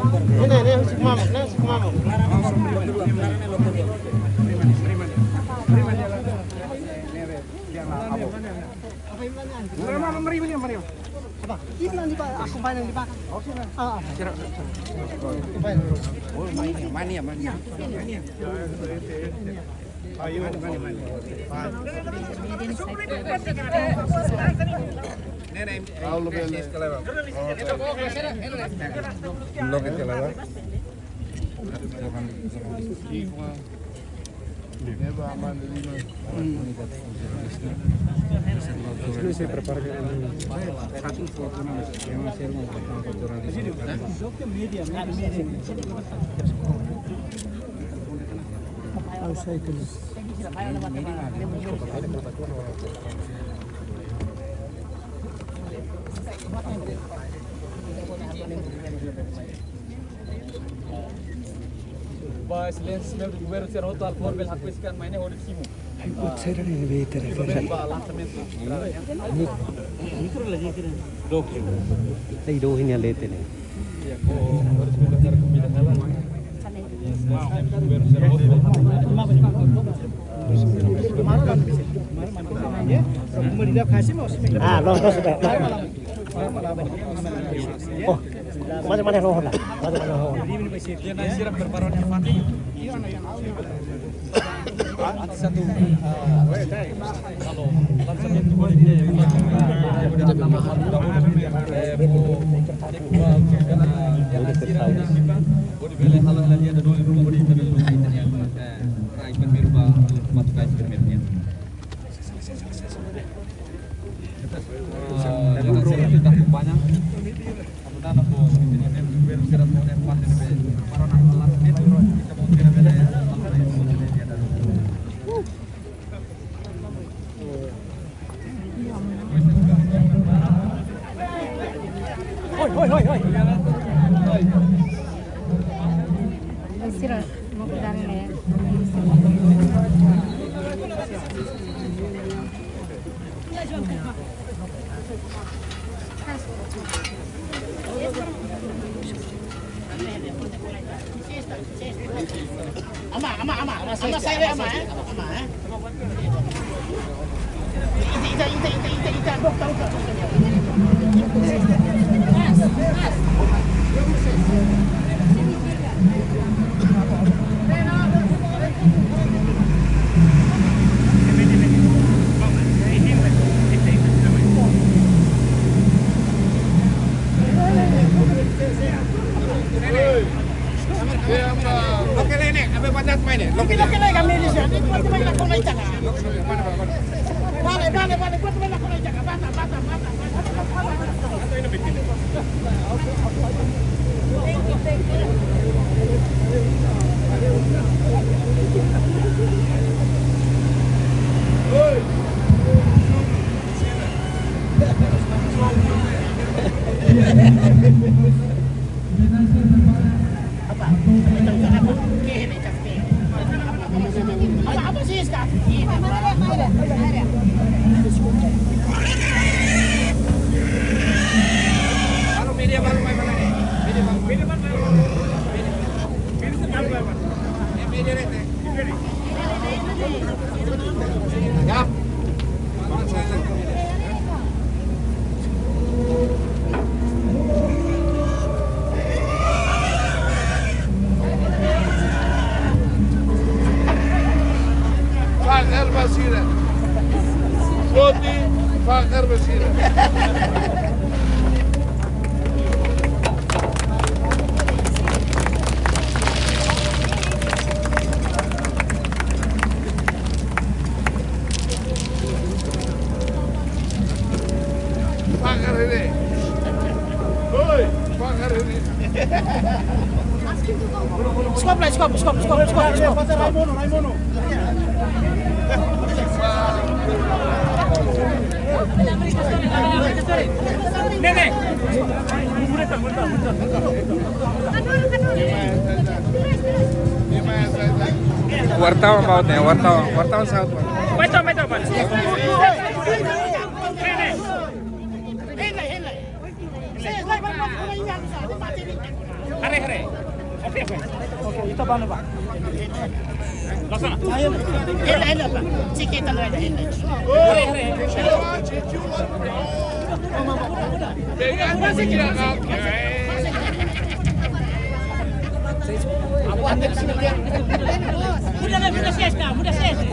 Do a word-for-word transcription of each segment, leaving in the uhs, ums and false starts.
Ne'e, ne'e, ne'e, husi mama, ne'e, husi mama. Mari, mari, mari, mari. Apa? Ini nanti, Pak, aku main di belakang. Oke, Pak. Ah, ah. Oh, mania, mania, mania. Ayo, mania, mania. Ne'e, ne'e, Paulo Bele. Bloke de lado. Ba, Exelénsia, Sr. Governu sira hotu halo favór bele hakbesik an mai ne'e hodi simu. Ai, buat sira ne'e be tere. Ba, lansamentu. Ai, dohin ya lete ne'e. Ah, no, no, sudah. Oh, mana, mana, no, no. Mana, mana, no. Antes satu, ah, kalau lansamento boleh, eh, bele halo hela lia dodoli ruma hodi ita bele luha ita-nia, eh, rai primeiru ba matukai primeiru nian. Eh, ya, sira ita akompaña. Atu dana bo, ita-nia membru sira to'o ne'e parte ne'ebé para na last minute, ita-boot sira bele, eh, Sira, mau ke dalam ya. Ama, ama, ama, ama, ama, saya ama, eh, ama, eh. Ita, ita, ita, ita, ita, ita, dokter, dokter, dokter. Loke lai ne'e, abe banyak main ne'e. Loke lai. Loke lai kami di sini. Kuat main aku naik jaga. Bale, bale, bale. Kuat main aku naik jaga. Bata, bata, bata, bata. Fakar ba sira. Foti fakar ba sira. Fakar hene. Oi, fakar hene. Skop lai, skop, skop, skop, skop, skop. Ne'e, ne'e. Wartawan baut ne'e, wartawan, wartawan saut. Betul, betul, betul. Ne'e, ne'e. Hare, hare. Ita bá, bá. Hela, hela, bá. Siki, ita bá, hela. Muda, muda sesta, muda sesta.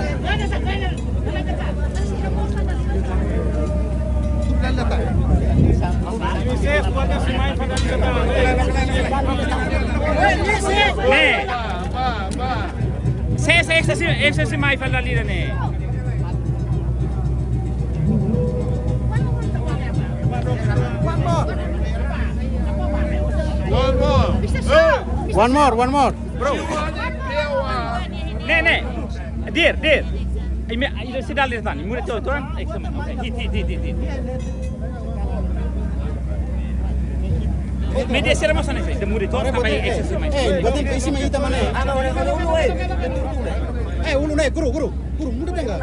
Ne'e. Sé, sé, ese sí, ese sí mai fali ida-ne'e. One more. One more, one more. Bro. Ne'e, ne'e. Di'ak, di'ak. Ai, me, ai, se dale tan. Muda tuan, tuan. Examen. Oke, hit, hit, hit, hit, hit. Media sira mós hanesan ne'e, ita muda tuan, tanba exercise mai. Eh, botei pe isi mai ita mana? Eh, ulun ne'e, guru, guru, guru, muda tenga.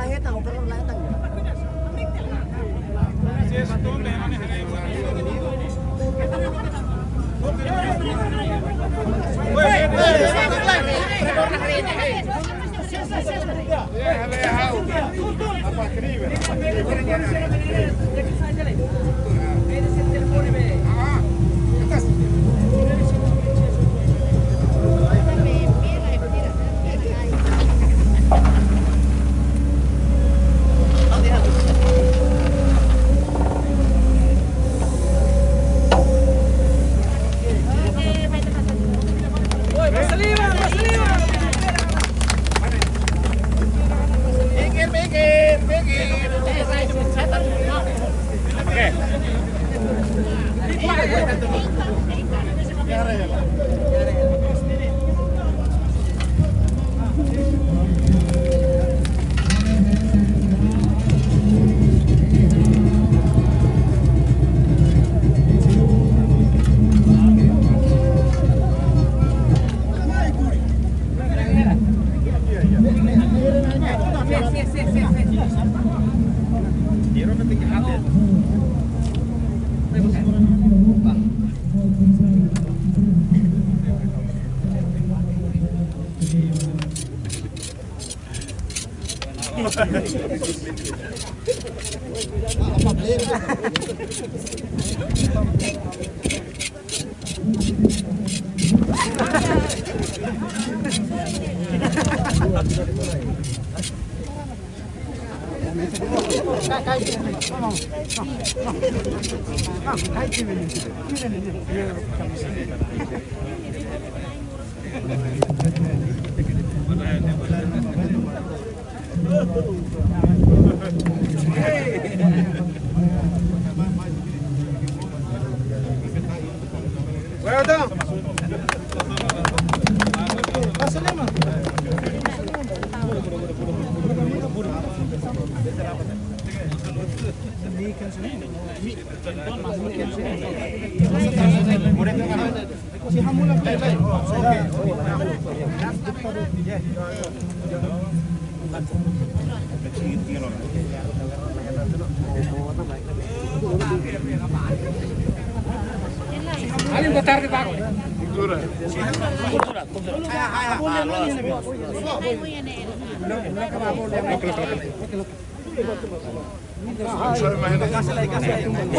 Alin, boa tarde, Pago. Cultura. Cultura, cultura.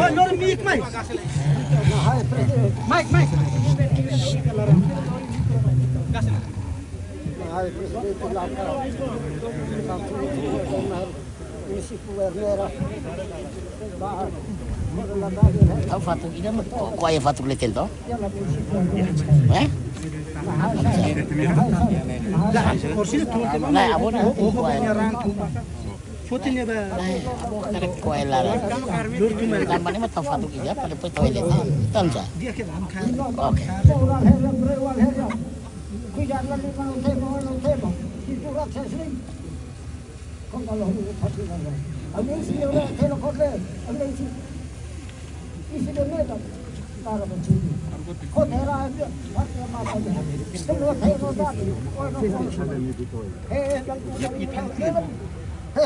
Oi, lori mic, mic. Mic, mic. Tau fatuk ida mak ko, ko ai fatuk lekel to? Eh? Lah, abona. Foto ne'ebá. Ai, abo karik ko'alia laran. Tanba ne'e mak tau fatuk ida, para depois toilet. Tanba. Oke. O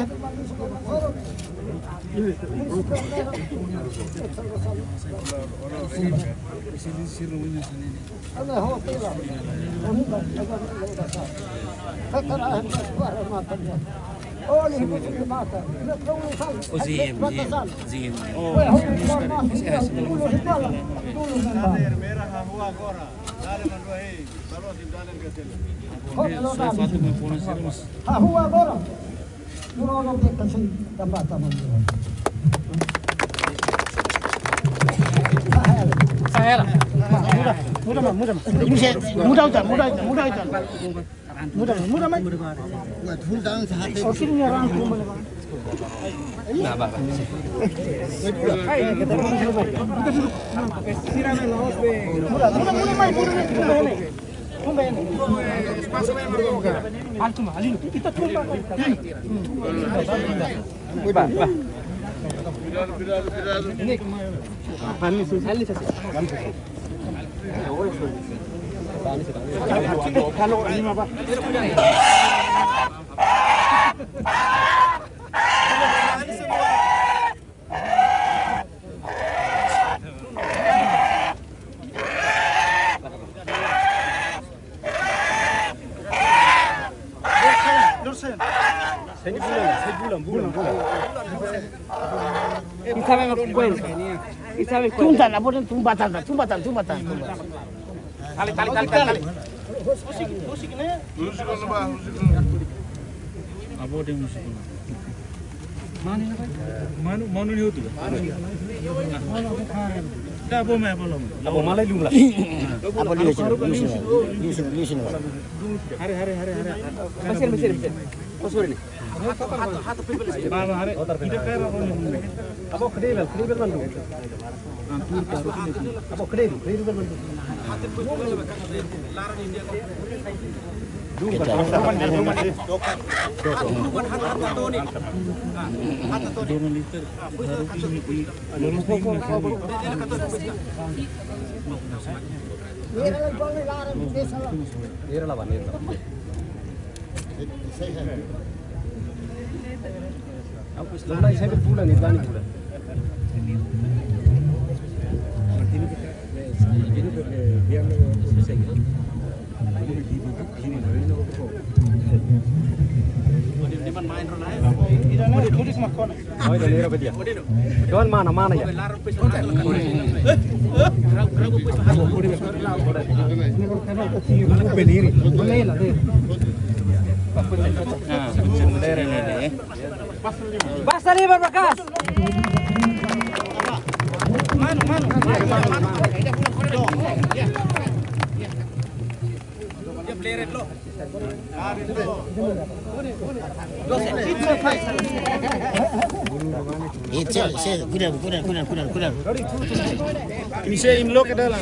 Zim, Zim, Zim. Hahú agora. Duró no de kasi dapat tamu. Sahel. Muda, muda, muda, muda. Muda utan, muda utan, muda utan. Muda, muda mai. Oke, ini orang. Ita memang kuen. Ita memang kuen. Tuntan, apa dia? Tumbatan, tumbatan, tumbatan, tumbatan. Tali, tali, tali, tali, tali. Abo de musik. Manu, manu ni hotu. Abo mai, abo lom. Abo malai lumla. Abo liu sini, liu sini, liu sini, liu sini. Hari, hari, hari, hari. Masih, masih, masih. Oh, sorry nih. Baba, hari. Ida kara abo ni. Abo kedai bel, kedai bel mandu. Abo kedai, kedai bel mandu. Lomba isai be bulan, ida-ne'e bulan. Oi, ida-ne'e apa dia? Tuan mana, mana ya? Basta lima bakas. Itu, saya, saya, kuda, kuda, kuda, kuda, kuda. Ini saya imlok ke dalam.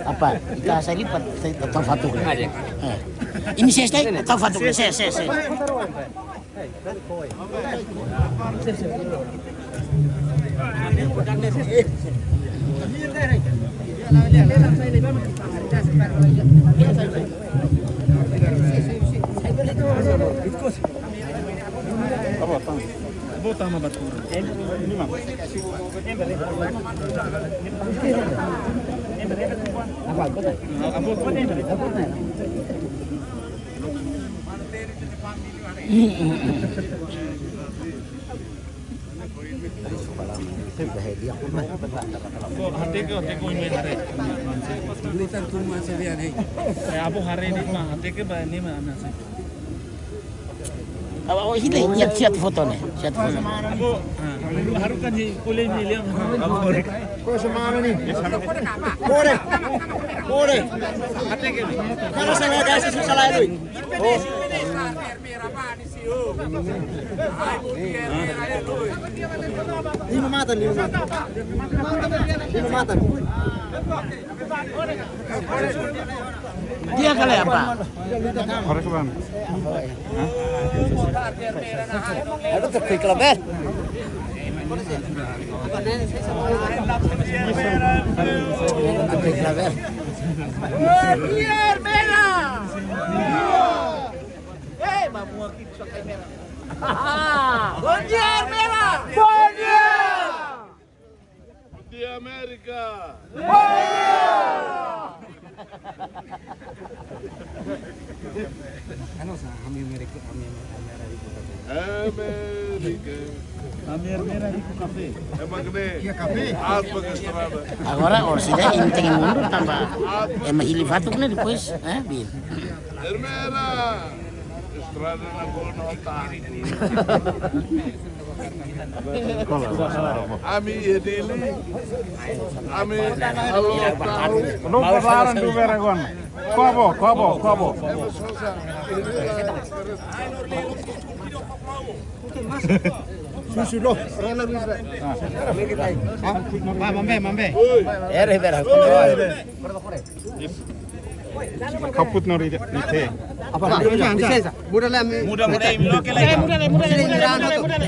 Apa? Ita salipat, tau fatuk. Ini saya, tau fatuk. Saya, saya, saya. Abo tama batura. Ini mah. Abo. Abo, hateke, hateke, imi haree. Eh, abo haree ne'e mak, hateke ba ne'e mak, ami haree. Abo, abo, hili, lihat, lihat foto ne'e, lihat foto. Abo, ah, haruka ni, kule ni, lihat. Abo, haree. Kau semana ni? Kore, kore. Hateke. Kalau saya kasih susah lah itu. Oh. Lima matan, lima matan. Lima matan. Dia kali apa? Korek, Bang. Ada tepik lah, Bang. Ada tepik lah, Bang. Mujer, mira. Bom dia, Ermera! Bom dia! Bom dia, Amérika! Bom dia! Anu sa, ami Amérika, ami Amérika. Amérika. Ami Ermera riku kafé. Ema kene. Iya, kafé. Apa ke estrada? Agora, orsida imi tenke mundur tanba ema hili fatuk ne'e depois, eh, bin. Ermera. Estrada na boa nota. Ami iha Dili. Ami halo tahu. Não vou lá, não vou agora. Kobo, kobo, kobo. Susu lo, rela bisa. Ah. Mambe, mambe. Ere, vera. Kaput no rida, ni te. Apa? Lisensa. Muda lah, mi. Muda, muda, muda, muda, muda, muda, muda, muda.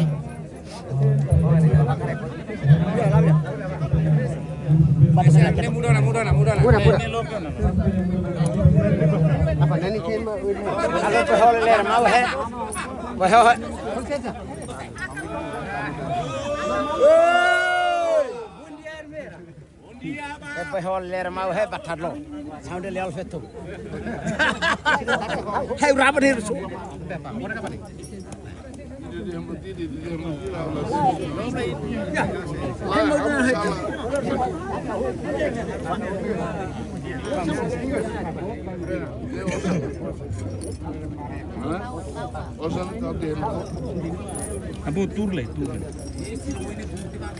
Muda, muda, muda, muda. Muda, muda. Apa, nani kema? Kalau pehol ler mau he. Mau he. Epa, hol ler mau he batar lo. Sound le alfeto. Hei, raba de su. Abo turle, turle.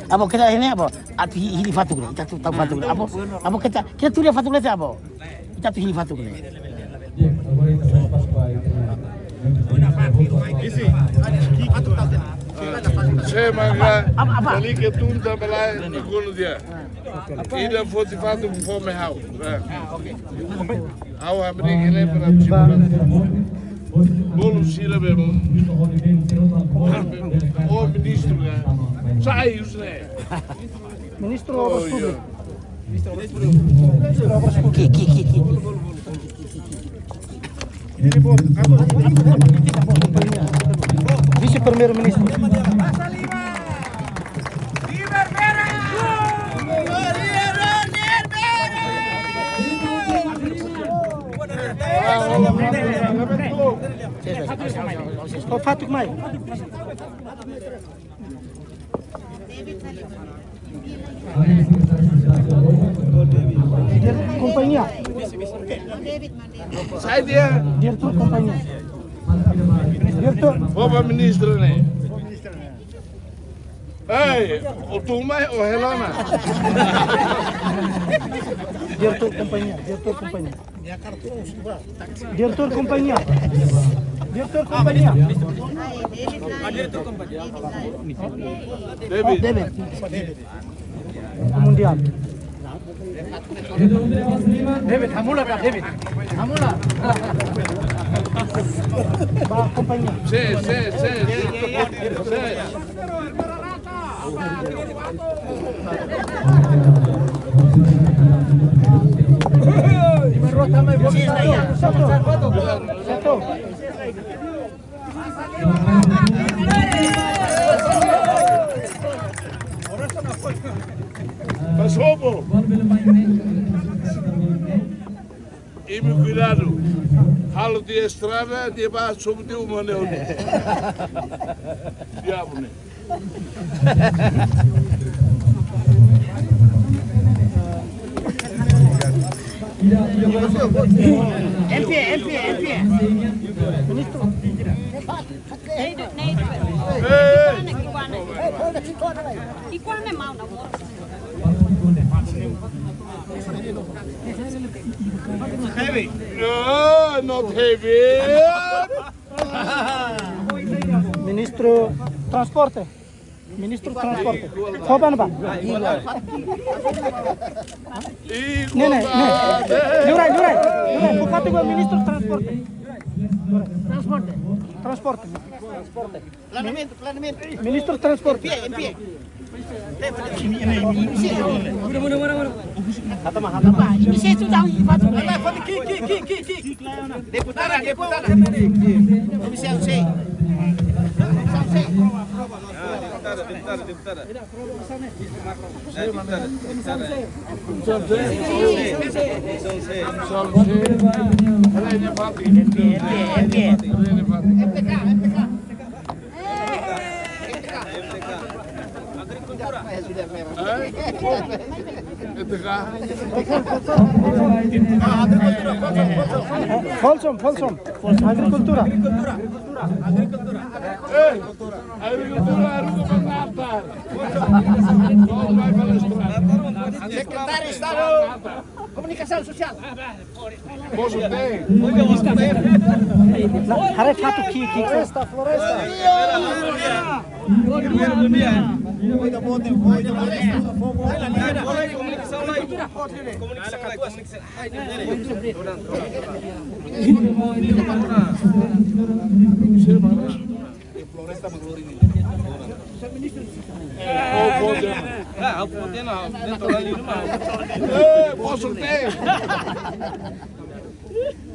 Abo keta ini abo. Atu hi-, hili fatuk ne'e, ita atu tau fatuk ne'e. Abo, abo keta, keta tuur iha fatuk ne'e, abo. Ita atu hili fatuk ne'e. Sé maka, apa, apa? Balik ke tunta balai, ikun dia. Ida foti fatuk fó mai ha'u. Ha'u abri kele para tipu. Bolu sira be. O ministru ka. Sai usne. Ministru Obras Públikas. Ki, ki, ki, ki. Vise-Primeiru-Ministru. Ó, fatuk mai. Kompañia. Sai dia. Diretór kompañia. Diretór. Boba ministru ne'e. Ei, o tuma o helana. Diretór kompañia, diretór kompañia. Diretór kompañia. Diretór kompañia. David. David. Mundiál. David, hamula ka, David? Hamula. Ba kompañia. Sí, sí, sí, sí. Sí. Pasopo. Imi kuidadu. Halo tiha estrada, tiha ba sobu tiha uma ne'e. Diabu ne'e. M P, M P, M P. Ministru. Neidu, neidu. Ei. Ikuana, ikuana. Ikuana mau na. Heavy. No, not heavy. Ministru Transporte. Ministru Transporte. Koban ba? Ne'e, ne'e, ne'e. Lurai, lurai. Lurai, bukati gua Ministru Transporte. Transporte. Transporte. Planeamentu, planeamentu. Ministru Transporte. M P, M P. Muda, muda, muda, muda. Hatama, hatama. Deputada, deputada. Komisaun C. Komisaun C. Deputada, deputada, deputada. Folsom, Folsom. Agrikultura. Agrikultura, agrikultura. Sekretáriu Estadu Komunikasaun Sosiál. Haree fatuk ki'ik, ki'ik. Floresta, floresta. Floresta.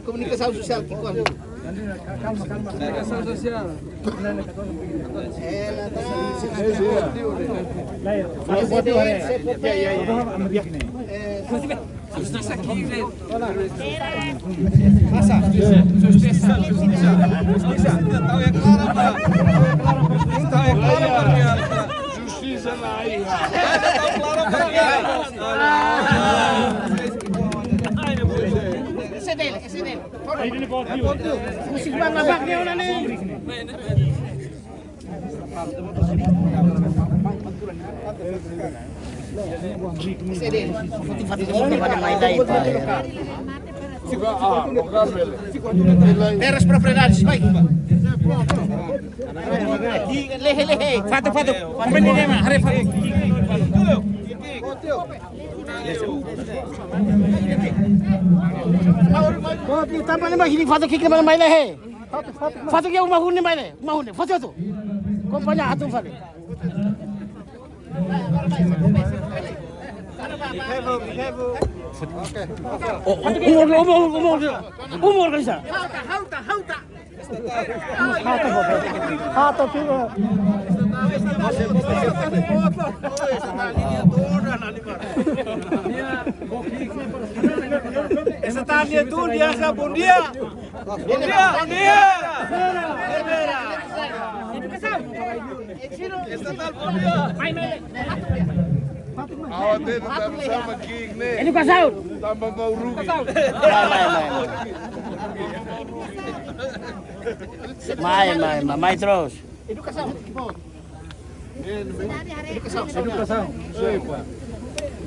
Komunikasaun Sosiál ki'ik. Komunikasaun Sosiál. Justisa na ai. Ese dele, ese dele. Musik bang abang dia mana ni? Terras propriedades, baik. Lehe, lehe. Fatuk, fatuk. Komprende, ma? Haree fatuk. Tanba ne'e mak hili fatuk ki'ik ne'e mai lehe. Fatuk iha uma hun ne'e mai lehe. Uma hun ne'e. Fatuk, fatuk. Kompañia atu fali. Oh, oh, uma organiza. Uma organiza. Hata, hata, hata, hata, hata. Esta tarde é dia, bom dia. Bom dia, bom dia. Edukasaun. Esta tarde, bom dia. Awa tete tama sama ki'ik ne'e. Edukasaun. Tanba mau rugi. Mai, mai, mai, mai, mai terus. Edukasaun. Edukasaun. Edukasaun.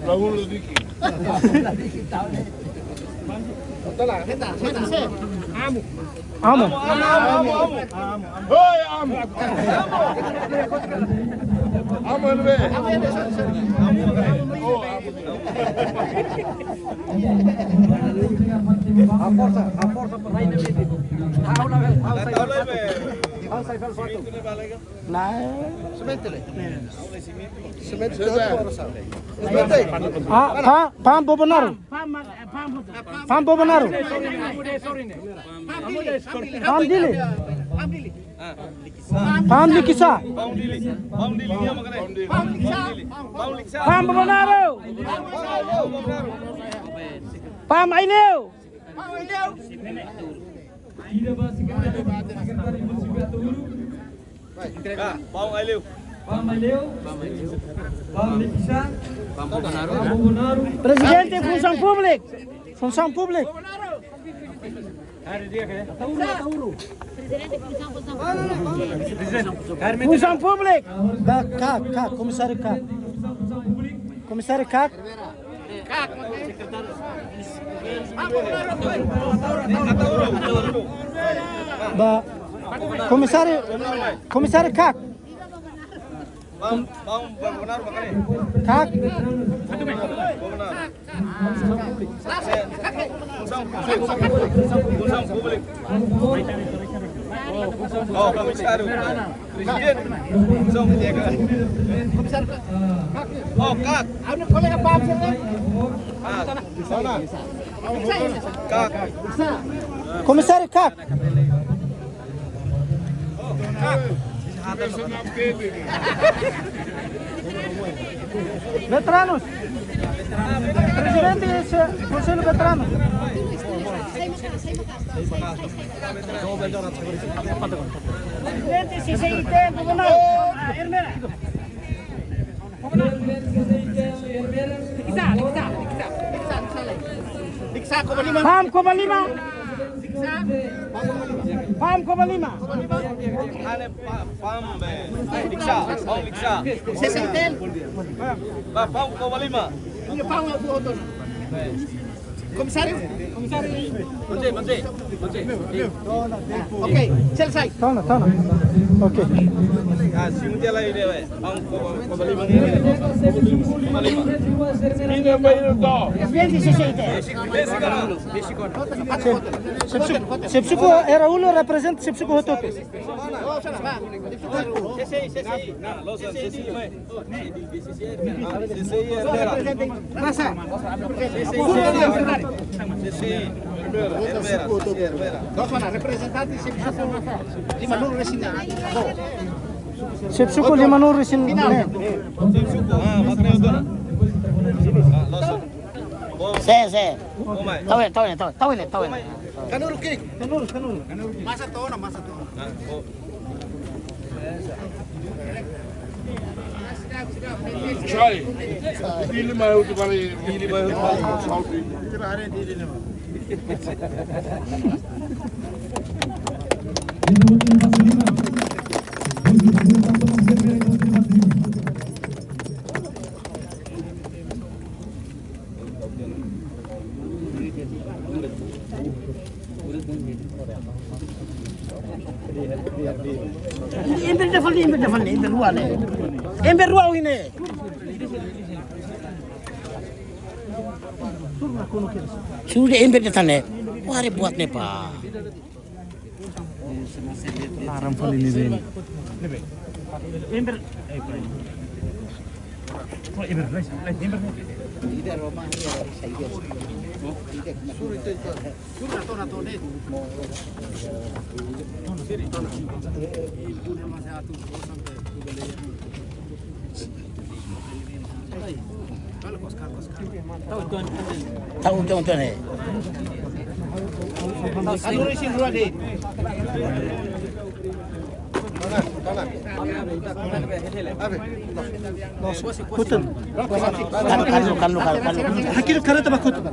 Raul Diki. Tala, heta, heta, se. Amu. Amu. Amu, amu, amu, amu. Oi, amu. Amu, amu. Oh, amu. A forsa, a forsa para ir na mesa. Hau na, hau sai, hau sai, hau sai. Nah. Semente le. Semente le. Ah, pa, pa Bolsonaro. Pa Bolsonaro. Pa Dili. Pa Likisá. Pa Bolsonaro. Pa Aineu. Ida ba sekretáriu, sekretáriu munisipál Ataúru. Ka, Pão Aileu. Pão Aileu. Pão Likisá. Pão Bolsonaro. Prezidente Funsaun Públika. Funsaun Públika. Funsaun Públika. Da, ka, ka, komisáriu ka. Komisáriu ka. Ba, komisáriu, komisáriu Kak. Kak. Oh, komisáriu. Presidente. Komisáriu. Oh, Kak. Anu kolega Pam sini. Komisáriu Kak. Veteranus. Prezidente Konsellu Veteranus. Prezidente C C I T, Tribunál. Ermera. Pam koma lima. Pam koma lima. Ane pa-, pam, eh, liksa, pam liksa. Ba, pam koma lima. Komisáriu? Komisáriu. Mantén, mantén, mantén. Ok, selesai. Tona, tona. Ok. Ah, si un dia lai dia, eh. Pam koma, koma lima. Koma lima. Presidente C C I T. Sepsuku, Sepsuku era ulu reprezenta Sepsuku hotu-hotu. C C I, C C I. Nah, losa, C C I, C C I, C C I, Ermera. Masa. C C I, C C I, Ermera. C C I, Ermera, C C I, Ermera. Losa, reprezentante Sepsuku limanulu-resin-neen. Sepsuku limanulu-resin-neen. Sepsuku, ah, makanya itu. Ah, losa. Sé, sé. Tau ne'e, tau ne'e, tau ne'e, tau ne'e, tau ne'e. Kanuru ki'ik. Kanuru, kanuru. Masa tona, masa tona. Sai. Dili mai utu bali. Dili mai utu bali. Ember ida fali, ember ida fali, ember rua ne'e. Ember rua ne'e. Sudah ember ida tan ne'e. Wah, buat ne'e pa. Laran fali ne'e. Ember. Oh, ember, ember. Tau, tau, tau, eh. Kutun. Kan, kan, kan, kan, kan. Hakil kareta ba kutun.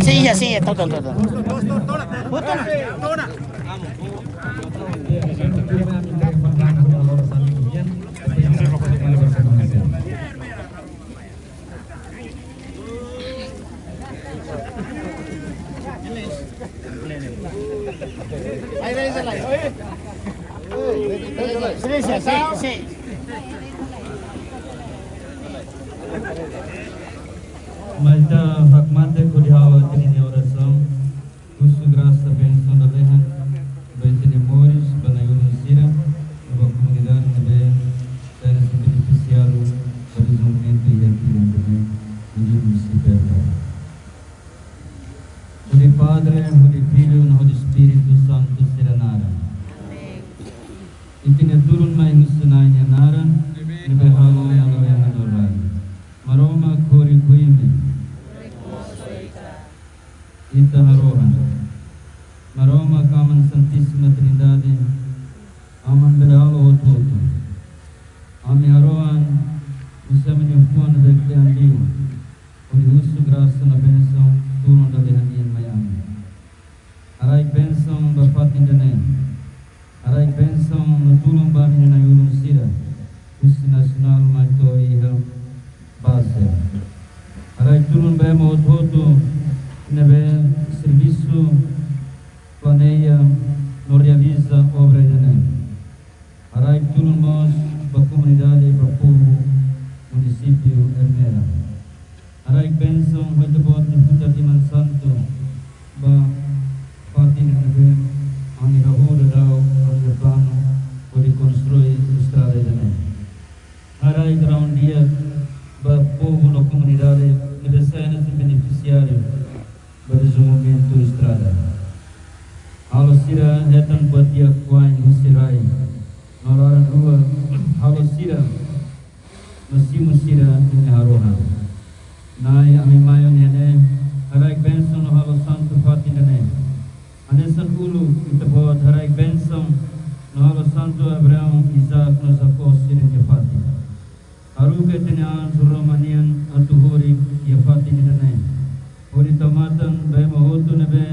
Sim, sim, sim, tau, tau, tau, tau. Mai ita hakmatek hodi halo ita-nia orasaun. Husu grasa bensaun dalehan ba ita-nia moris, ba na'i-ulun sira, no ba komunidade ne'ebé sai benefisiáriu ba dezenvolvimentu iha Timor ne'e, iha munisípiu Ermera. Hodi Padre, hodi Filho, no hodi Espíritu Santu sira naran. Ita-nia tulun mai husi Na'i nia naran, ne'ebé halo lalais no rai. Maromak, kori ku imi. Ita harohan. Maromak, Aman Santísima Trindade, Aman bele halo hotu-hotu. Ami harohan husi ami-nia fuan ne'ebé kle'an liu, hodi husu grasa no bensaun tulun dalehan nian mai ami. Haraik bensaun ba fatin ida-ne'e. Haraik bensaun no tulun ba ami-nia na'i-ulun sira, husi nasionál mai to'o iha baze. Haraik tulun ba ema hotu-hotu ne'ebé servisu, planeia no realiza obra ida-ne'e. Haraik tulun mós ba komunidade, ba povu munisípiu Ermera. Haraik bensaun ho Ita-Boot nia futar liman santu ba fatin ne'ebé ami hahú daudaun ami-nia planu hodi konstrui estrada ida-ne'e. Rai graun di'ak ba povu no komunidade ne'ebé sai hanesan benefisiáriu ba dezenvolvimentu estrada. Halo sira hetan buat di'ak-oan husi rai no laran rua, halo sira no simu sira-nia harohan. Na'i, ami mai iha ne'e, haraik bensaun no halo santu fatin ida-ne'e. Hanesan uluk, Ita-Boot haraik bensaun no halo santu Abraão, Isaac no Jacó sira-nia fatin. Haruka Ita-nia anju Roma nian atu horik iha fatin ida-ne'e, hodi tau matan ba ema hotu ne'ebé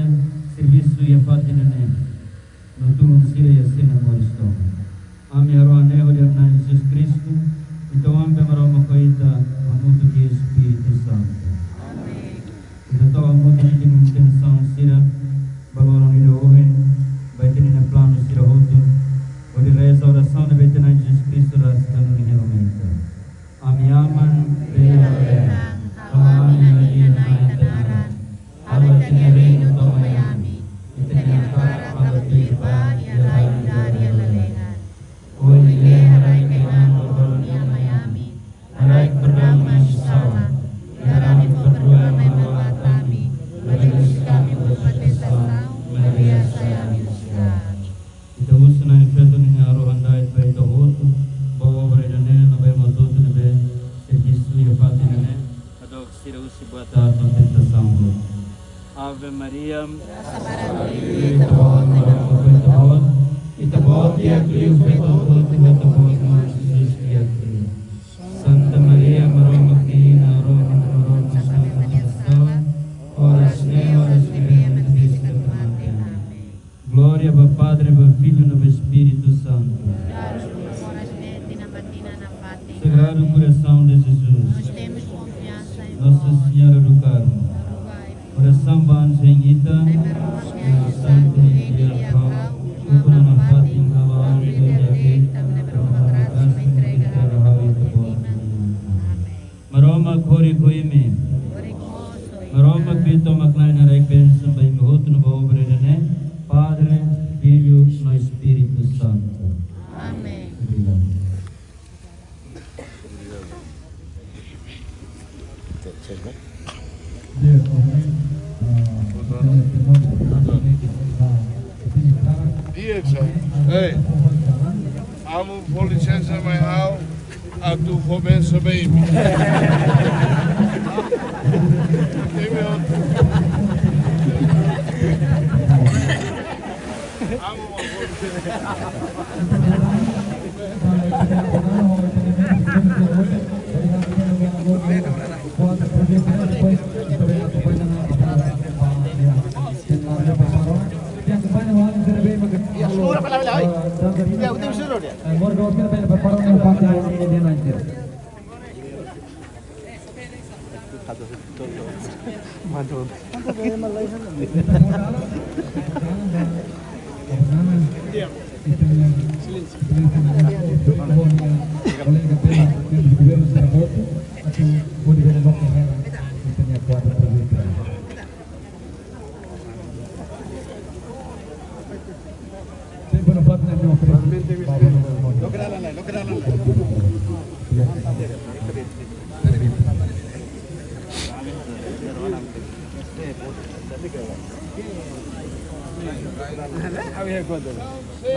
servisu iha fatin ida-ne'e no tulun sira iha sira-nia moris tomak. Ami harohan ne'e hodi Na'i Jesus Kristu, Ita-Boot, Maromak, ho Ita hamutuk ho Espíritu Santu. Amen. Ita tau hamutuk Ita-nia intensaun sira ba loron ida ohin, ba Ita-nia planu sira hotu, hodi reza orasaun ne'ebé Ita-Boot Na'i Jesus Kristu rasik hanorin hela mai ita. Ami Aman, bele lalehan, halo ami-nia lalehan iha Ita-nia naran. Halo Ita-nia reinu to'o mai ami. Ita-nia hakarak halo tuir ba iha rai nu'udar iha lalehan. Ohin lee haraik ai-han ho loron nian mai ami. Haraik perdaun ami-nia sala, nu'udar ami fó perdaun ba ema ne'ebé halo ami. Labele husu ami ba tentasaun, maibé hasai ami husi aat. Ita husu Na'i Feto nia Rohan Dait ba ita hotu, ba obra ida-ne'e no ba ema hotu ne'ebé servisu iha fatin ida-ne'e, hadook sira husi buat aat no tentasaun hotu. Ave Maria. Grasa barak liu, Ita-Boot, Maromak ho Ita-Boot, Ita-Boot di'ak liu feto hotu, Ita-Boot nia oan Jesus di'ak liu. Santa Maria, Maromak nia Inan, roga ba ita hotu ne'ebé sala, oras ne'e, oras ne'ebé ami tenke mate. Amen. Glória ba Padre, ba Filho no ba Espíritu Santu. Sagrado Coração de Jesus. Nós temos confiança em Nossa Senhora do Carmo. Rogai. Orasaun ba anju hein ita, Maromak nia anju santu hein di'ak ha'u, ukun nafatin halo ha'u di'ak, Maromak nia grasa entrega ha'u iha Ita-Boot. Amen. Maromak horik ho imi. Maromak Na'i tomak Na'i haraik bensaun ba imi hotu no ba obra ida-ne'e, Padre, Filho no Espíritu Santu. Amen. Obrigadu. Di'ak, sa. Ei, ami fó lisensa mai ha'u atu fó bensaun ba imi. Ami fó lisensa.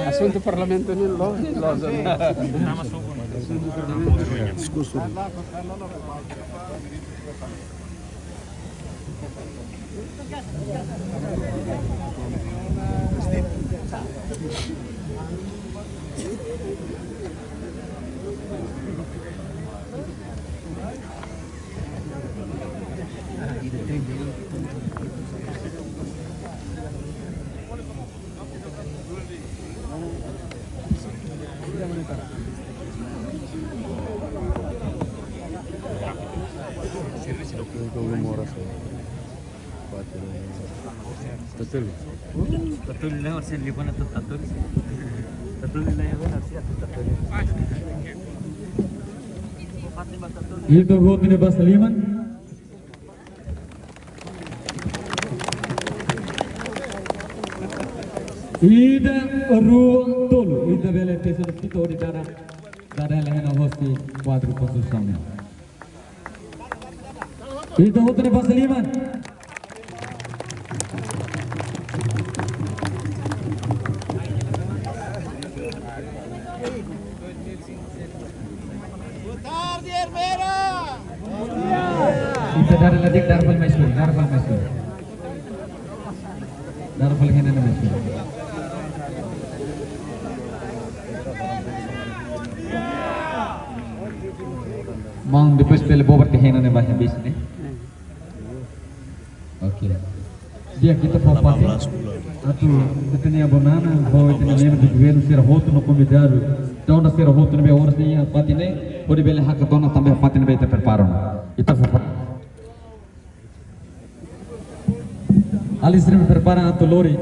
Asuntu Parlamentu ne'e lo, lo. Diskursu. Tatoli. Tatoli lah, harus lihat mana tu tatoli. Tatoli lah, ya, harus lihat tu tatoli. Ita-boot nia basa liman. Ida, rua, tolu. Ita bele peso pito di dada. Ita dada hela hena hosi kuadru konstrusaun ne'e. Ita hotu ne'e basa liman. Boa tarde, Ermera! Ita dada hela di'ak, dada fali mai sura, dada fali mai sura. Dada fali hena ne'e mai sura. Maun, depois bele bobar ke hena ne'e ba habis ne'e. Oke. Di'ak, ita fó fatin atu ita-nia avó Nana, ho ita-nia membru governu sira hotu no konvidadu. Entaun sira hotu ne'ebé oras ne'e iha fatin ne'e, hodi bele hakat ona tanba fatin ne'ebé ita prepara ona. Ita fó fatin. Alin sira prepara atu lori.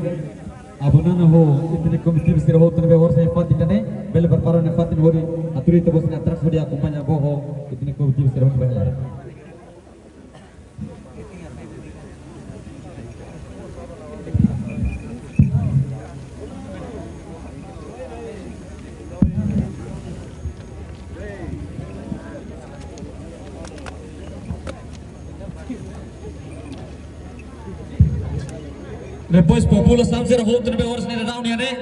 Avó Nana ho ita-nia komitiva sira hotu ne'ebé oras ne'e iha fatin ne'e, bele prepara ona fatin hodi atu ita-boot sira atrás hodi akompaña avó ho ita-nia komitiva sira hotu bele. Depois populasaun sira hotu ne'ebé oras ne'e daudaun iha ne'e,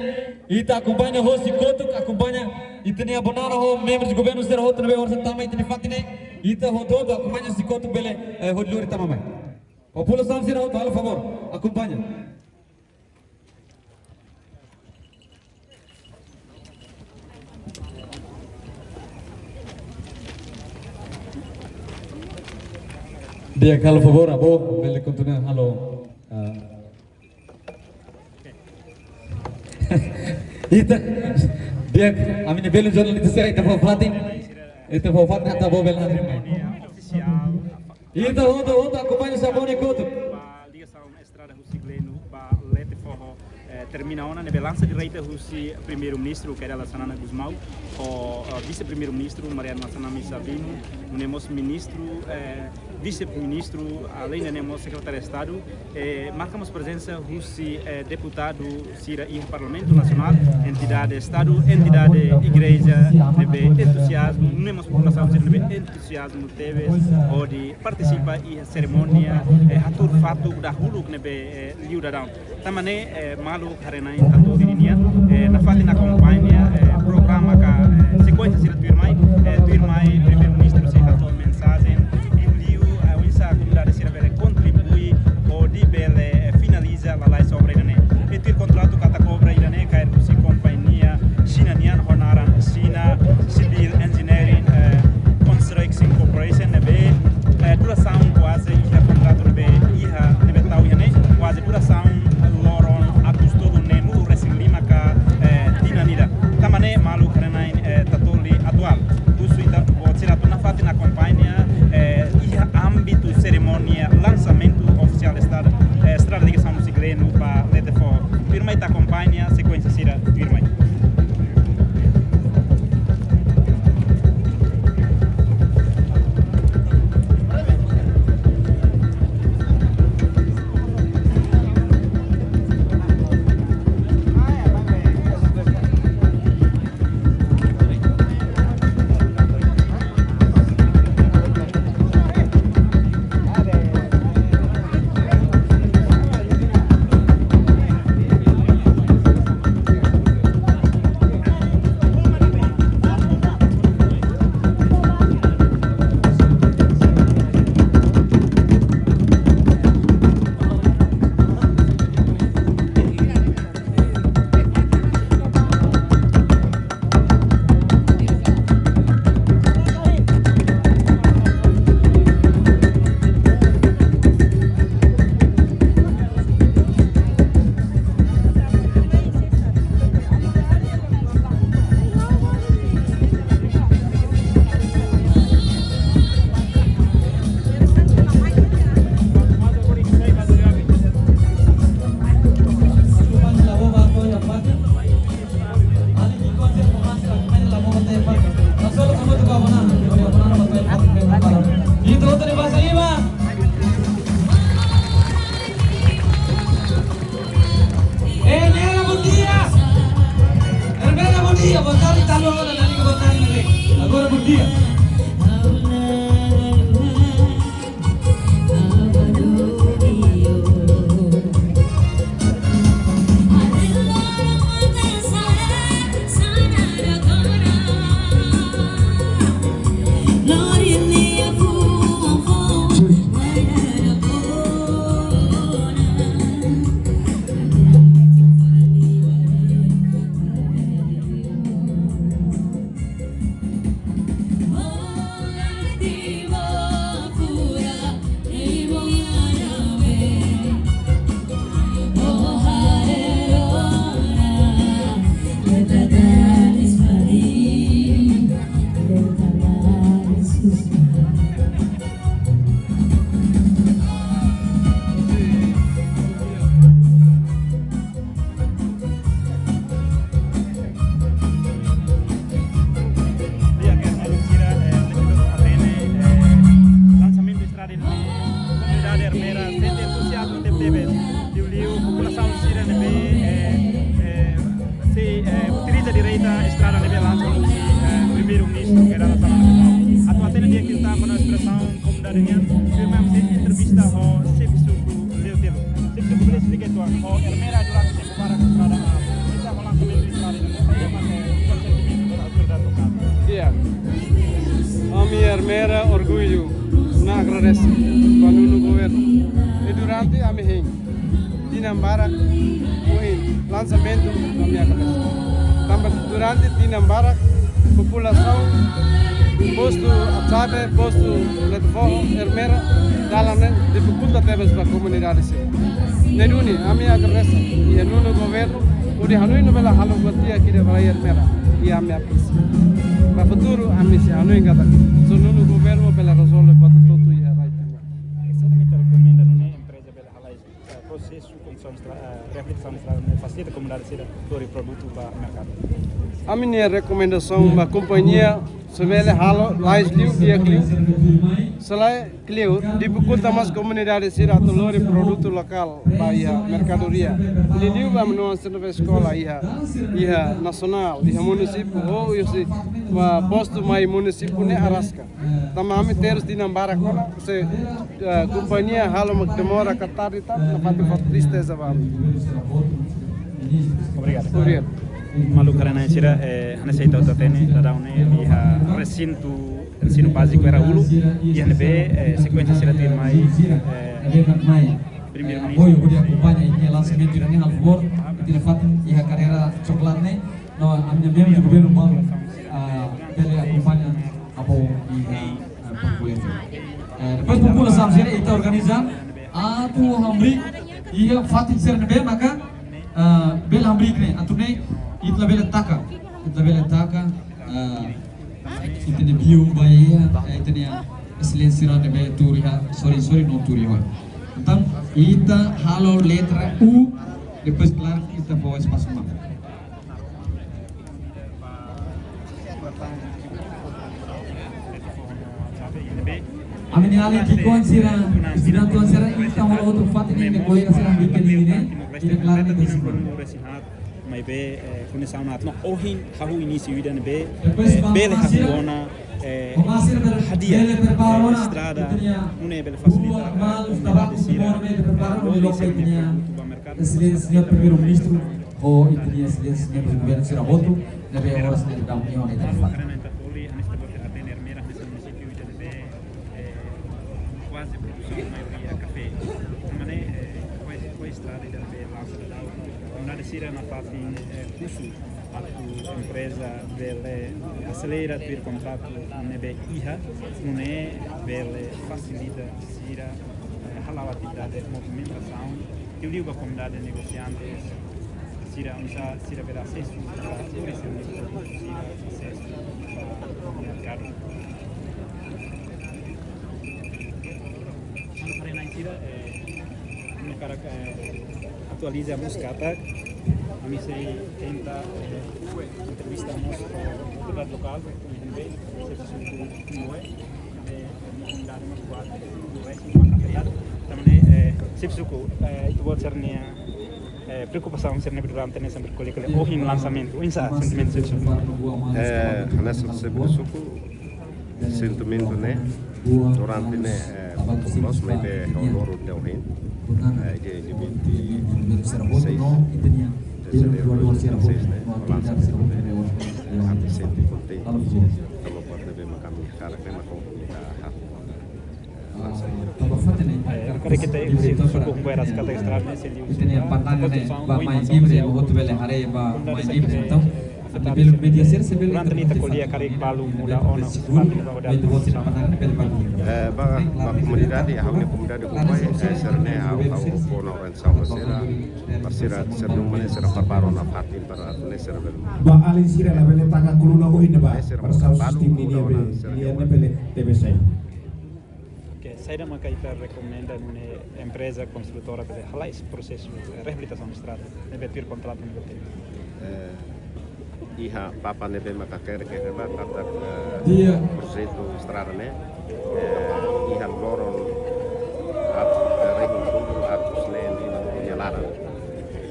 ita akompaña hosi kotuk, akompaña ita-nia avó Nana ho membru governu sira hotu ne'ebé oras tama iha ita-nia fatin ne'e, ita hotu-hotu akompaña hosi kotuk bele, eh, hodi lori tama mai. Populasaun sira hotu, halo favór, akompaña. Di'ak, halo favór, avó, bele kontinua, halo. Ah. Ita, di'ak, ami-nia belun jornalista sira, ita fó fatin. Ita fó fatin, atu avó bele halo. Ita hotu-hotu akompaña hosi avó nia kotuk. Ba ligasaun estrada husi Gleno ba Lete Foho, eh, termina ona, ne'ebé lansa direta husi Primeiru-Ministru Kay Rala Xanana Gusmão, ho, eh, Vise-Primeiru-Ministru Mariano Assanami Sabino, nune'e mós Ministru, eh, Vise-Ministru, aleinde ne'e mós Sekretáriu Estadu, eh, marka mós prezensa husi, eh, deputadu sira iha Parlamentu Nasionál, entidade Estadu, entidade Igreja, ne'ebé entuziazmu, nune'e mós populasaun sira ne'ebé entuziazmu tebes hodi partisipa iha serimónia, eh, hatuur fatuk dahuluk ne'ebé, eh, liu daudaun. Tan ne'e, eh, maluk haree-na'in atu dirinya, eh, nafatin akompaña, eh, programa ka, eh, sekuénsia sira tuirmai, eh, tuirmai Primeiru-Ministru sei hato'o mensajen liuliu, eh, oinsá komunidade sira bele kontribui hodi bele, eh, finaliza lalais obra ida-ne'e. E tuir kontratu katak obra ida-ne'e kaer husi kompañia Xina nian ho naran China Civil Engineering, eh, Construction Corporation ne'ebé, eh, durasaun kuaze iha kontratu ne'ebé iha ne'ebé tau iha ne'e, kuaze durasaun, eh, loron atus tolunulu-resin-lima ka, eh, tinan ida. Tan ne'e maluk haree-na'in, eh, Tatoli atu Di'ak, eh, maluk sira, eh, ne'e ita hatene, eh, lansamentu estrada ne'e, komunidade Ermera sente entuziazmu tebetebes. Liuliu populasaun sira ne'ebé, eh, eh, sei, eh, utiliza direta estrada ne'ebé lansa husi, eh, Primeiru-Ministru Kay Rala Xanana Gusmão. Atu hatene di'ak liután ba espresaun komunidade nian, tuirmai ami sei entrevista ho xefe suku Leotelo. Xefe suku, bele esplika uitoan, ho Ermera durante tempu barak estrada, ah, ita ho lansamentu estrada ne'e, saida mak, eh, sentimentu ba autoridade lokál? Di'ak. Ami Ermera orgullu, no agradese ba nonu governu. I durante ami hein tinan barak, ohin lansamentu ami agradese. Tanba durante tinan barak, populasaun postu Atsabe, postu Letefoho, Ermera, dalan ne'e difikulta tebes ba komunidade sira. Ne'e duni, ami agradese iha nonu governu, hodi hanoin no bele halo buat di'ak ida ba rai Ermera, i ami apresiá. Ba futuru, ami sei hanoin katak só nonu governu bele rezolve buat hotu-hotu iha rai Timor. Saida mak ita rekomenda nune'e empreza bele hala'o, eh, prosesu konstrusaun estra-, eh, reabilitasaun estrada ne'e fasilita komunidade sira lori produtu ba merkadu? Ami-nia rekomendasaun ba kompañia, se bele halo lais liu, di'ak liu. Se lae, kleur, difikulta mós komunidade sira atu lori produtu lokál ba iha merkadoria. Liuliu ba menua sira ne'ebé eskola iha, iha nasionál, iha munisípiu, ou iha si, ba postu mai munisípiu ne'e araska. Tanba ami terus tinan barak ona, se, eh, kompañia halo mak demora ka tarde tan, nafatin fó tristeza ba ami. Obrigadu. Obrigadu. Maluk rona-na'in sira, eh, hanesan ita hotu hatene, daudaun ne'e iha resintu ensinu báziku Era Uluk, iha ne'ebé, eh, sekuénsia sira tuirmai, eh, Primeiru-Ministru. Apoiu hodi akompaña iha lansamentu ida-ne'e, halo favór, ita nafatin iha karreira coklate ne'e, no ami-nia membru governu balu, ah, bele akompaña apoiu iha, ah, populer. Eh, depois populasaun sira ita organiza atu hamriik iha fatin sira ne'ebé maka, ah, bele hamriik ne'e, atu nune'e ita labele taka, ita labele taka, ah, ita-nia biu ba iha, eh, ita-nia eselénsia sira ne'ebé tuur iha, sorry, sorry, no tuur iha. Entaun, ita halo letra U, depois klaru ita fó espasu mai. Ami-nia alin ki'ikoan sira, estudante sira, ita hola outro fatin ne'e, kolega sira, bikin ini ne'e, ita klaru ita simpan. Maibé, eh, kondisaun aat no ohin hahú inísiu ida ne'ebé, eh, bele hahú ona, eh, hadi'a, eh, estrada, nune'e bele fasilita, eh, komunidade sira, eh, lori sira-nia produtu ba merkadu. Exelénsia Señór Primeiru-Ministru, ho ita-nia Exelénsia Señór Governu sira hotu, ne'ebé oras ne'e daudaun ne'e ona ita fali. Karena ita fali, hanesan ita-boot hatene, Ermera hanesan munisípiu ida ne'ebé, eh, kuaze produsaun maioria kafé. Tanba ne'e, eh, kuaze, kuaze estrada ida ne'ebé lansa daudaun. Komunidade sira nafatin, eh, husu atu empreza bele aselera tuir kontratu ne'ebé iha, nune'e bele fasilita sira, eh, hala'o atividade movimentasaun, liuliu ba komunidade negosiante, sira oinsá sira bele asesu ba turismo, sira asesu ba merkadu. Maluk rona-na'in sira, eh, ami hakarak, eh, atualiza mós katak ami sei tenta, eh, entrevista mós ho autoridade lokál, N B, xefe suku Timboé, eh, komunidade mós kuat, Timboé, sei maka afetadu. Tanba ne'e, eh, xefe suku, eh, ita-boot sira-nia, eh, preokupasaun sira ne'ebé durante ne'e sempre ko'alia, ko'alia ohin lansamentu, oinsá sentimentu xefe suku? Eh, hanesan xefe suku, Sentimentu ne'e, durante ne'e, eh, foto loos, maibé ha'u lori tiha ohin. Eh, dia, dia vinte e seis de janeiro de dois mil e vinte e seis ne'e, lansa ne'e, eh, ami sente kontente. Tanba buat ne'ebé mak ami hakarak ne'e mak ami, ah, halo. Eh, agora que tem sido suku bueras kata extra ne'e, se liu. Ita-nia pandangan ne'e ba mai livre, o outro bele haree ba mai livre, entaun, ami bele media ser se bele durante ita ko'alia karik balu muda ona fatin ba oda. Eh, ba, ba komunidade, ha'u-nia komunidade Kopai, eh, sira-ne'e ha'u, ha'u fó ona orientasaun ba sira, ba sira, sira-nia uma ne'e sira prepara ona fatin para atu ne'e sira bele. Ba alin sira labele taka kuluna ohin ne'ebá, para saida sistema ne'e, ne'ebé, sira-nia ne'e bele tebe sai. Oke, saida maka ita rekomenda nune'e empreza konstrutora bele hala'o prosesu reabilitasaun estrada, ne'ebé tuir kontratu ne'ebé tene? Eh, iha Papa ne'ebé maka hakerek iha ne'ebá katak, eh, projetu estrada ne'e, eh, iha loron atus, eh, rihun tolu atus neen lima puluh nia laran.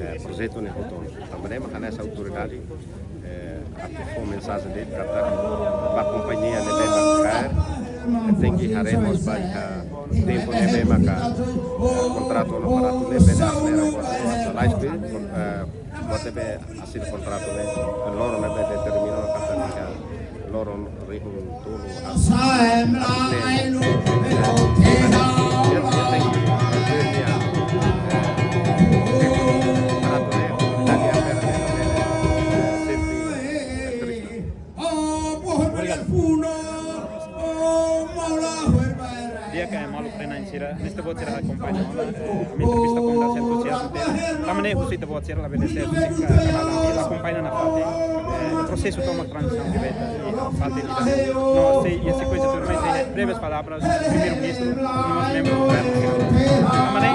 Eh, projetu ne'e hotu ona. Tanba ne'e maka hanesan autoridade, eh, atu fó mensajen de'it katak ba kompañia ne'ebé maka kaer, tenke haree mós ba iha tempu ne'ebé maka, eh, kontratu ona para atu ne'e bele aselera buat ne'e, lalais be, kon-, eh, buat ne'ebé asina kontratu ne'e, loron ne'ebé determina katak iha loron rihun tolu atus, atus neen. Obrigadu. Di'ak, eh, maluk renan sira, ne'e ita-boot sira akompaña ona, eh, ami entrevista ho bastante entuziazmu, tanba ne'e husu ita-boot sira labele de'it husi kanál ne'e, akompaña nafatin, eh, prosesu tomak tranzisaun ne'ebé iha fatin ida-ne'e. No sei, iha sekuénsia tuirmai sei breves palavras Primeiru-Ministru, no mós membru governu sira. Tanba ne'e